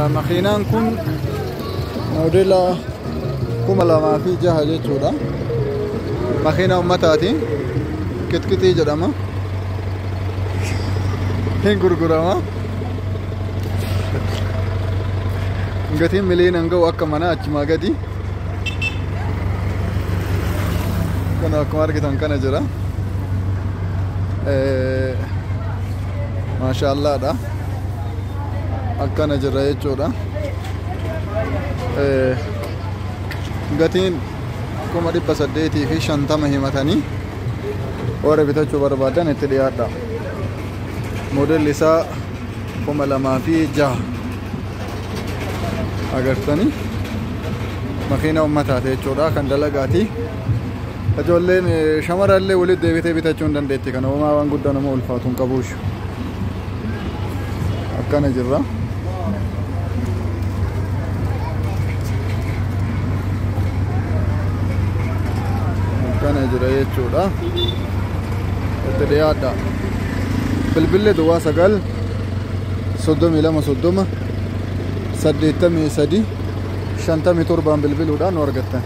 Makiinaan kun moodela 2006 jechuudha. Makiina uummataati. Qixqixii jedhama. Hin gurgurama. Gatiin miliyoonaan ga'u akka manaa achumaa gadi. Kun akkuma argitan kana jira. Maashaallaadha. Akkana jira jechuudha. Gatiin 850,000 himatanii warra bitachuu barbaadan itti dhiyaadha. Moodelli isaa 2006 agartanii makiina uummataati jechuudha kan dalagaati. Ijoolleen shamarrallee walitti deebitee bitachuu hin dandeetti kana homaa waan guddaa nama ulfaatu hin qabuushu. Akkana jirra. Akkana jira jechuudha. Itti dhiyaadha. Bilbilli 09 32 30 83 57 bilbiluudhaan nu argattan.